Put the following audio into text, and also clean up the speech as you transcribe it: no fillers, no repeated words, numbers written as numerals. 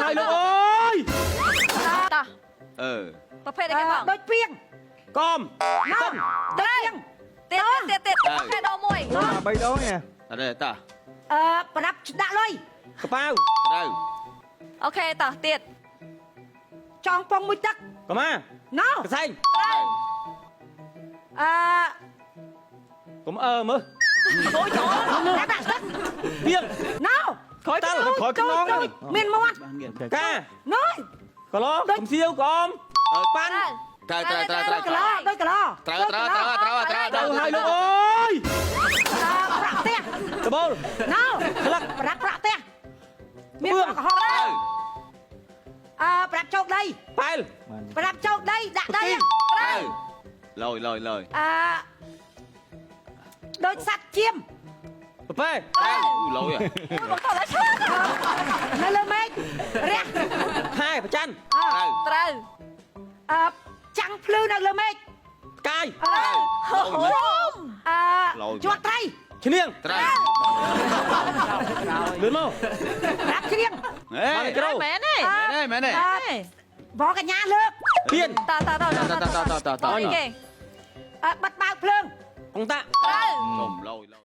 ហើយលោកអើយ តោះ អឺ ប្រភេទអីគេបង ដូចពីង កំ ណោដូចពីង ទៀតទៀតទៀតអូខេដងមួយ 3ដងនេះ អត់ទេតោះ អឺប្រដាប់ដាក់លុយក ប៉ាវ ត្រូវ អូខេតោះទៀត ចងពងមួយទឹក កម៉ា ណោ កសែង ត្រូវ អឺ កុំអើមើល អូយចូល ដាក់ដាក់ទឹក ពីង ណោ ក្រោយតាល់ ក្រោយខ្នង មានមាត់ កា ណយ កឡកំសៀវកំប៉ាន់ ត្រូវត្រូវត្រូវត្រូវ ដូចកឡដូចកឡ ត្រូវត្រូវត្រូវត្រូវត្រូវ ត្រូវហើយលោកអើយ អឺប្រាក់ផ្ទះ ដបូល ណោ ស្លឹក ប្រាក់ប្រាក់ផ្ទះមានប្រាក់ក្រហម ត្រូវ អឺប្រាក់ជោគដី ប៉ែល ប្រាក់ជោគដីដាក់ដី ត្រូវលយលយលយ អឺដូចសัตว์ជាម ប៉ប៉ែ ត្រូវលយ បងតោះឆ្លាត នៅលើមេឃរះ ខែប្រច័ន ត្រូវ ត្រូវ អឺចាំងភ្លឺនៅលើមេឃ ផ្កាយ ត្រូវ អឺជាប់ត្រី ឈ្នាង ត្រូវ លឿនមក ប្រាប់ច្រៀង ហេ បានក្រូ មែនទេ មែនទេមែនទេ អឺបងកញ្ញាលើក ទៀន តតតត តតតតត តគេ អឺបិទបើកភ្លើង កងតា ត្រូវ ចំលយលយ